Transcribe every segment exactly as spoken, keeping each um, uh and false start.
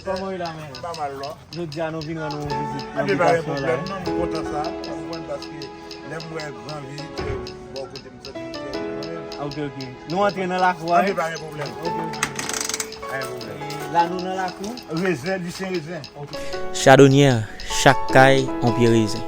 Kòman w ye la, men? Pa mal, non. Jodi a, nou vin rann nou vizit nan bitasyon la. Anben, pa gen pwoblèm, non, m kontan sa. Ou konprann, paske lè m wè gran vizitè bò kote m, santi m fyè de mwen menm. Ah, ok, ok. Nou antre nan lakou a, wi? Anben, pa gen pwoblèm. Ok, ok. Pa gen pwoblèm. E la, nou nan lakou? Rezen, Lisyen Rezen. Chadonyè, chak kay, on pye rezen.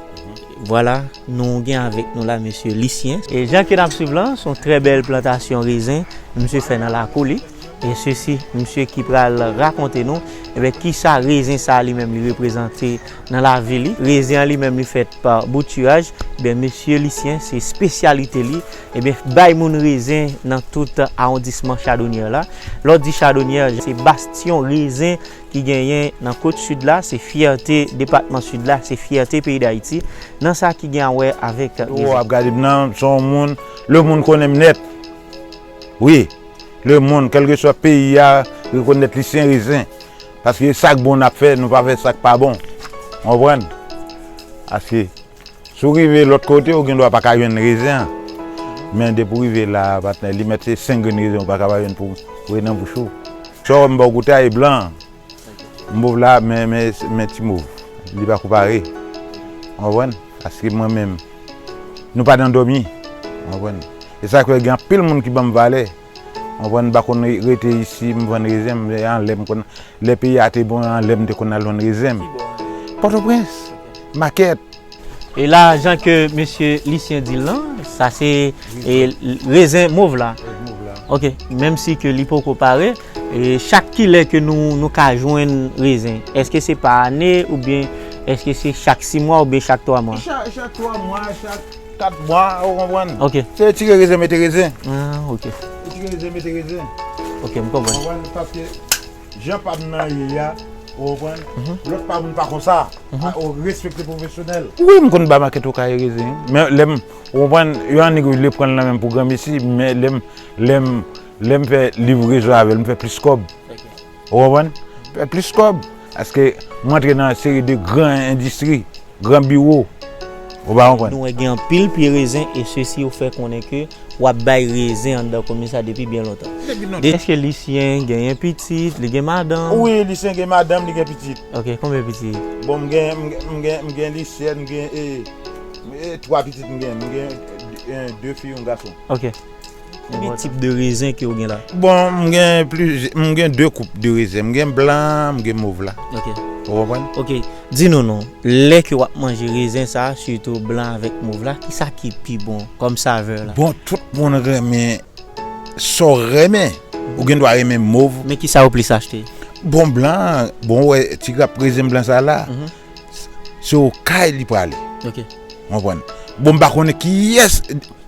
Vwala, nou gen avèk nou la, mesye Lisyen. E jan ke n ap swiv lan, se yon trè bèl plantasyon rezen misye fè nan lakou li. E sesi, misye ki pral rakonte nou, ebyen, kisa rezen sa li menm li reprezante nan lavi li. Rezen an li menm li fèt pa boutiraj. Ebyen, mesye Lisyen, se espesyalite li. Ebyen, bay moun rezen nan tout awondisman Chadonyè la. Lè w di Chadonyè, se bastyon rezen ki genyen nan kot sid la, se fyète depatman sid la, se fyète peyi Dayiti, nan sa ki gen a wè avèk rezen. Ou ap gade m nan, se yon moun, lemonn konnen m nèt. Wi, lemonn, kèlkeswa peyi a, rekonèt Lisyen Rezen. Paske sa k bon n ap fè, nou pa fè sa k pa bon. Ou konprann? Paske si w rive lòt kote, ou gen dwa pa ka jwenn rezen an. Men depi w rive la, patnè, li mèt se senk grenn rezen ou pa ka pa jwenn pou, pou e nan bouch ou. Sa w wè m ba w goute a, e blan an. Mov la, men, men, men ti mov. Li pa konpare. Ou konprann? Paske mwen menm, nou pa nan dòmi. Ou konprann? E sa k fè gen anpil moun ki ban m valè. Ou konprann? M pa konn re-, rete isi, m vann rezen, men anlè m konn, lè peyi a te bon, anlè m te konn al vann rezen m. Pòtoprens, makèt. E la, jan ke mesye Lisyen di l lan, sa se, e, rezen mov la. Mov la. Ok, menm si ke li poko pare, e chak kilè ke nou, nou ka jwenn rezen? Èske se pa ane oubyen èske se chak sis mwa oubyen chak twa mwa? Chak, chak twa mwa, chak kat mwa, ou konprann? Ok. Se tire rezen, mete rezen. Ah, ok. Se tire rezen, mete rezen. Ok, m konprann. Ou konprann? Paske jan pa m nan ye a, ou konprann? Mhm. Lòt pa moun pa konsa. Mhm. A, ou respekte pwofesyonèl. Wi, m konn ba makèt Okay rezen. Men lè m, ou konprann, yo annik vle pran l nan men m pou granmesi, men lè m, lè m, lè m fè livrezon avè l, m fè plis kòb. Ok. Ou konprann? M fè plis kòb. Paske m antre nan seri de gran endistri, gran biwo. Ou pa konprann? Nou wè gen anpil pye rezen e sesi yo fè konnen ke w ap bay rezen anndan komin sa depi byen lontan. Depi lontan. Èske Lisyen genyen pitit, li gen madanm? Wi, Lisyen gen madanm, li gen pitit. Ok, konbyen pitit? Bon, m gen, m gen, m gen, m gen Lisyen, m gen, e, e, twa pitit m gen. M gen, e, de fi, yon gason. Ok. Konbyen tip de rezen ke w gen la? Bon, m gen plizy-, m gen de koup de rezen. M gen blan, m gen mov la. Ok. Ou konprann? Ok. Di nou non, lè ke w ap manje rezen sa, sitou blan avèk mov la, kisa ki pi bon kòm savè la? Bon, tout moun renmen sa w renmen. Ou gen dwa renmen mov. Men kisa ou plis achte? Bon, blan, bon, wè, ti grap rezen blan sa la, mhm, se Okay li prale. Ok. Ou konprann? Bon, m pa konnen kiyès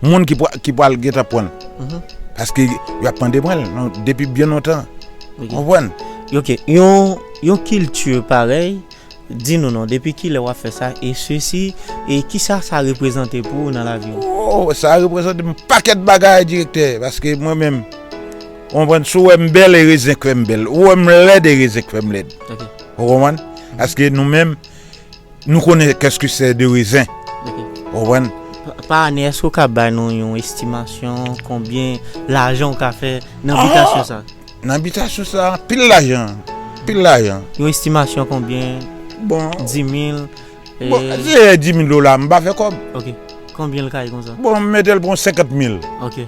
moun ki pra-, ki pral gentan pran l. Mhm. Paske y ap mande mwen l, non, depi byen lontan. Ok. Ou konprann? Ok, yon, yon kilti parèy, di nou non, depi kilè w ap fè sa, e sesi, e kisa sa reprezante pou ou nan lavi w? Oh, sa reprezante yon pakèt bagay, direktè, paske mwen menm, ou konprann, si w wè m bèl, e rezen k fè m bèl. Ou wè m lèd, e rezen k fè m lèd. Ok. Ou konprann? Paske nou menm, nou konnen qu'est-ce que c'est de rezen. Ok. Ou konprann? Pa, pa ane, èske w ka bay nou yon estimasyon konbyen lajan w ka fè nan bitasyon sa? Nan bitasyon sa, pil lajan. Pil lajan. Yon estimasyon konbyen? Bon. Di mil? Bon, e, se di mil dola, m pa fè kòb. Ok. Konbyen l ka ye konsa? Bon, m mete l pou yon senkant mil. Ok.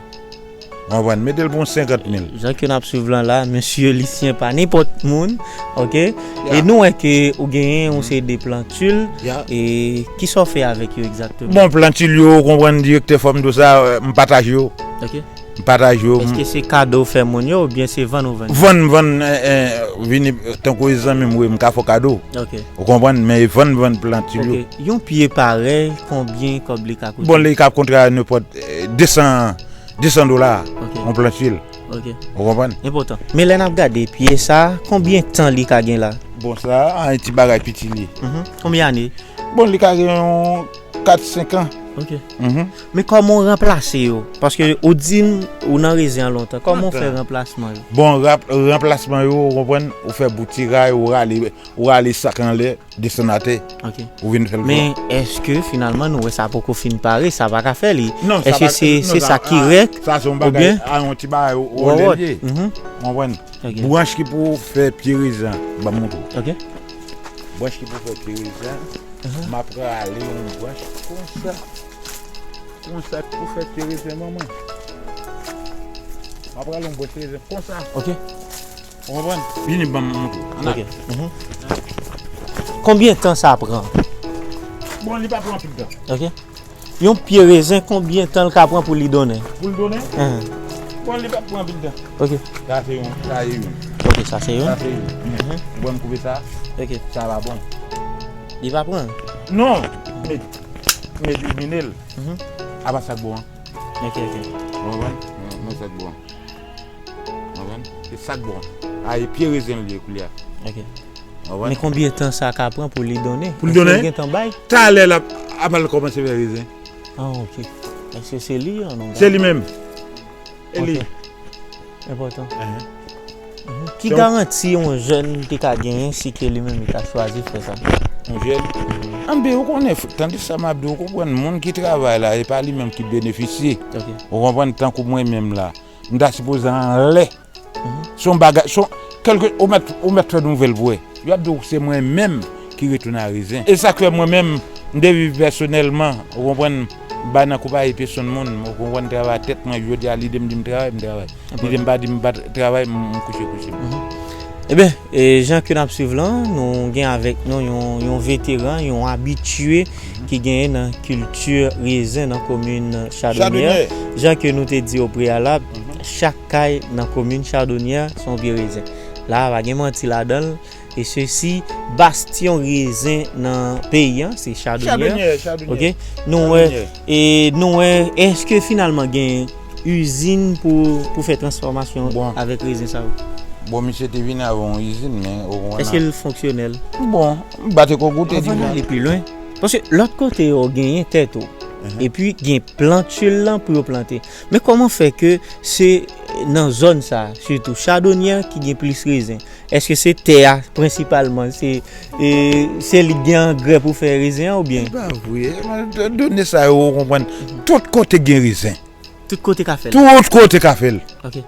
Ou konprann? Mete l pou yon senkant mil. Jan ke n ap swiv lan la, mesye Lisyen pa nenpòt moun, ok? Ya. E nou wè ke ou genyen yon seri de plantil, ya, e kisa w fè avèk yo egzakteman? Bon, plantil yo, ou konprann, direktè, fò m di w sa, euh, m pataje yo. Ok. M pataje yo. Èske se kado w fè moun yo oubyen se vann ou vann? Vann, vann, eh, eh, vini, tankou e zanmi m, wi, m ka fè w kado. Ok. Ou konprann? Men e vann, vann plantil yo. Ok. Yon pye parèy, konbyen kòb li ka koute? Bon, li ka kontre a nenpòt, eh, de san, de san dola, ok, yon plantil. Ok. Ou konprann? Enpòtan. Men lè n ap gade pye sa, konbyen tan li ka gen la? Bon, sa, a, yon ti bagay piti li ye. Mhm. Konbyen ane? Bon, li ka gen yon kat, senk an. Ok. Mhm. Men kòman w ranplase yo? Paske ou di m ou nan rezen an lontan. Kòman w fè ranplasman yo? Bon, rap- ranplasman yo, ou konprann, ou fè boutiray, ou rale, ou rale sak anlè, desann atè. Ok. Ou vin fè l pran. Men èske finalman nou wè sa poko fin pare, sa pa ka fè li? Non, sa Èske pa- se non, se sa- sa ki ah, rèk sa se yon bagay, oubyen? Ah, yon ti bagay, ou Wòwòt. Lè l ye. Mhm. Ou konprann? Ok. Branch ki pou fè pye rezen, ban m montre w. Ok. Branch ki pou fè pye rezen, Mhm. M ap rale yon branch konsa. Konsa pou fè pye rezen ban mwen. M ap rale yon branch rezen konsa. Ok. Ou konprann? Vini ban m montre w. Ann al. Ok. Mhm. Konbyen tan sa pran? Bon, li pa pran anpil tan. Ok. Yon pye rezen, konbyen tan l ka pran pou li donnen? Pou l donnen? Enhen. Bon, li pa pran anpil tan. Ok. Sa se yon, sa se yon. Ok, sa se yon. Sa se yon. Mhm. Bon, m koupe sa. Ok. Sa pa bon. Li pa pran? Non. Met, met limine l. Mhm. Apa sa k bon an. Ok, ok. Ou konprann? Men, men sa k bon an. Ou konprann? Se sa k bon an. A, e pye rezen l ye koulye a. Ok. Ou konprann? Men konbyen tan sa ka pran pou li donnen? Pou li donnen? Èske l gentan bay? Talè l ap, ap al kòmanse fè rezen. Ah, ok. Èske se li an, non? Se li menm. E li. Ok. Enpòtan. Enhen. Mhm. Ki Se yon garanti yon jèn te ka genyen si ke li menm li ta chwazi fè sa? Yon jèn? Mhm. Anben, ou konnen, f- tande sa m ap di w, ou konprann, moun ki travay la, e pa li menm ki benefisye. Ok. Ou konprann, tankou mwen menm la. M ta sipoze anlè. Mhm. Se yon bagay, se yon, kèlke, ou mèt, ou mèt fè nouvèl pou wè. Yo ap di w se mwen menm ki retounen a rezen. E sa k fè mwen menm, m te viv pèsonèlman, ou konprann, m pa nan konpayi pèsonn moun, ou konprann, travay tèt mwen, jodi a lide m di m travay, m travay. Lide m pa di m pa t- travay, m, m kouche kouche m. Mhm. Eben, e, jan ke n ap swiv lan, nou gen avèk nou yon, yon veteran, yon abitye ki genyen nan kilti rezen nan komin Chadonyè. Chadonyè. Jan ke nou te di opreyalab, mhm, chak kay nan komin Chadonyè se yon pye rezen. La, pa gen manti ladan l. E sesi, bastyon rezen nan peyi an, se Chadonyè. Chadonyè, Chadonyè. Ok? Nou wè, Chadonyè. E nou wè, èske finalman gen izin pou, pou fè transfòmasyon Bon. avèk rezen sa yo? Bon, misye te vin avè yon izin, men ou konprann Èske la. l fonksyonèl? Bon, m pa te ko goute Anvan di n mwen. ale pi lwen, paske lòt kote yo genyen tèt ou, Mhm. epi gen plantil lan pou yo plante. Men kòman fè ke se nan zòn sa, sitou Chadonyè, ki gen plis rezen? Èske se tè a prensipalman, se, e, se li k gen angrè pou fè rezen an oubyen? Se pa vre. Done sa yo, ou konprann. Tout kote gen rezen. Tout kote ka fè l. Tout kote ka fè l. Ok.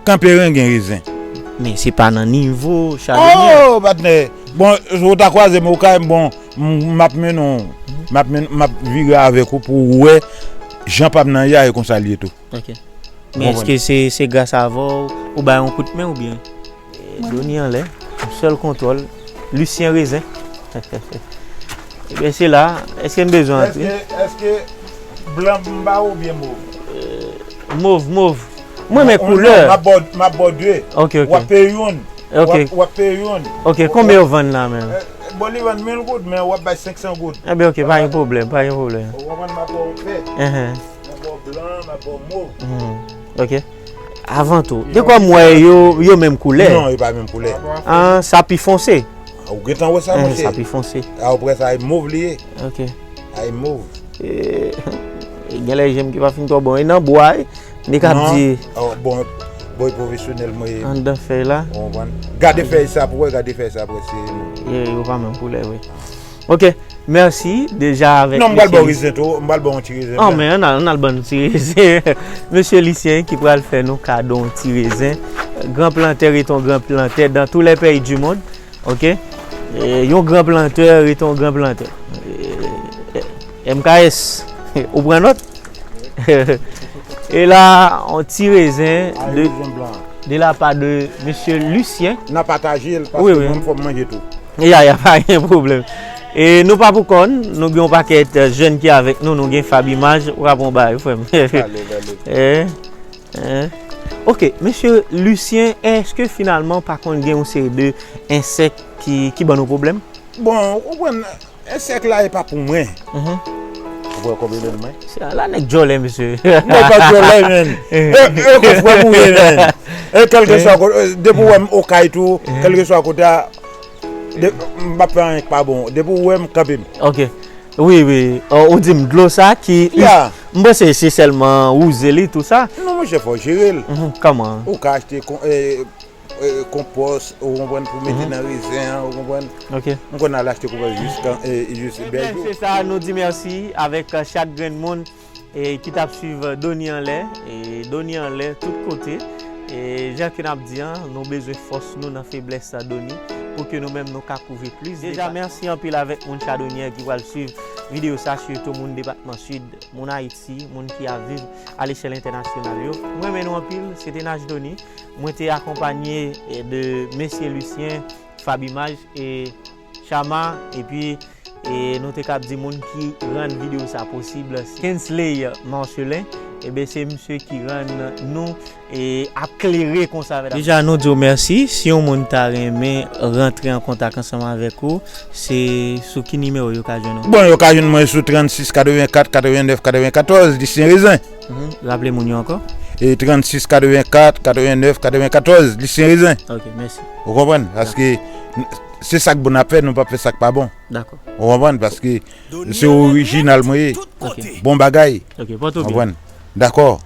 Kanperen gen rezen. Men se pa nan nivo Chadonyè. Oh, patnè. Bon, ou ta kwaze m okay, bon, m, m ap mennen w, m ap men, m ap vire avèk ou pou w wè jan pa m nan ye a, e konsa l ye tou. Ok. Men Konprann. èske se, se gras avè w, ou bay yon kout men oubyen? Mwen Doni anlè, yon sèl kontwòl, Lucien Rezen. Ebyen, se la, èske n bezwen antre? Èske, èske blan m ba ou oubyen mov? Mov, mov. Mwen renmen Non, koulè. non, m ap ba w, m ap ba w de. Ok, ok. W ap peye youn. Ok. W ap, w ap peye youn. Ok, W- konbyen w- yo vann la menm? Eh, bon, li vann mil goud, men w ap bay senk san goud. Ebyen, ok, pa gen pwoblèm, pa gen pwoblèm. Ou konprann, m ap ba w vè. Enhen. M ap ba w blan, m ap ba w mov. Hmm. Ok. Avan tou, de kòm m wè yo, yo menm koulè. Non, yo pa menm koulè. Ah, sa pi fonse. Ou gentan wè sa, Eh, monchè. sa pi fonse. A, ou prè sa, e mov li ye. Ok. A, e mov. Eh, gen lè je m ki pa fin twò bon. E nan bwa, wi. Li k ap Non. di Oh, bon, bon, e pwofesyonèl mwen ye. Anndan fèy la. Ou konprann? Gade fèy sa pou wè, gade fèy sa pou wè, se Yo, yo pa menm koulè, wi. Ok, mèsi deja avèk Non, m pral ba w mesye rezen tou, m pral ba w yon ti rezen Oh, blan. men ann al, ann al ban n ti rezen. Mesye Lucien ki pral fè nou kado yon ti rezen. Gran plantè rete yon gran plantè dans tous les pays du monde. Ok? E, yon gran plantè rete yon gran plantè. E, M K S, ou pran nòt? E la, yon ti rezen de, de la pa de mesye Lucien. N a pataje l, paske Wi, wi. mwen, fò m manje tou. Ya, ya, pa gen pwoblèm. E nou pa pou kò n, nou gen yon pakèt, eh, jèn ki avèk nou, nou gen Fab Imaj, ou ka pran yon bagay, frè m. Ale, ale. Eh, eh. Ok, mesye Lucien, èske finalman pa konn gen yon seri de ensèk ki, ki ban nou pwoblèm? Bon, ou konprann, ensèk la e pa pou mwen. Mhm. Ou wè kòb e menm mwen? Se la nèg djòlè, mesye. Mwen pa djòlè, men. Eh. E, e, konfrè pou ye, men. E kèlkeswa Eh. kote, e, depi w wè m okay tou, Eh. kèlkeswa kote a, de, m p ap fè anyen k pa bon. Depi w wè m, kanpe m. Ok. Wi, wi. Ou di m dlo sa ki... M panse se sèlman wouze li, tou sa. Non, monchè, fò jere l. Kòman? Ou ka achte konpòs, ou konprann, pou mete nan rezen an, ou konprann. M konn al achte konpòs jis bèl jou. Se sa, nou di mèsi avèk chak grenn moun ki t ap swiv Dony Anlè. Dony Anlè tout kote. Jan ke n ap di an, nou bezwen fòs nou nan feblès Dony, pou ke nou menm nou ka kouvri plis. Deja mèsi anpil avèk moun Chadonyè ki pral swiv videyo sa, sitou moun depatman Sid, moun Ayiti, moun ki ap viv alechèl entènasyonal yo. M renmen nou anpil, se te Nash Dony. Mwen te akonpanye de mesye Lucien, Fab Image e Chama, epi e nou te kab di moun ki rann videyo sa posib, Kensley Marcelin, ebyen se misye ki rann nou e ap klere konsa, medam. Deja nou di w mèsi. Si yon moun ta renmen rantre an kontak ansanm avèk ou, se sou ki nimewo yo ka jwenn ou? Bon, yo ka jwenn mwen sou trannsis katrevenkat katrevennnèf katrevenkatòz, Lisyen Rezen. Raple moun yo ankò. E trannsis katrevenkat katrevennnèf katrevenkatòz, Lisyen Rezen. Ok, mèsi. Ou konprann? Paske se sa k bon n ap fè, nou p ap fè sa k pa bon. Dakò. Ou konprann? Paske se orijinal mwen ye. Ok. Bon bagay. Ok, pòte w byen. Ou konprann? Dakò.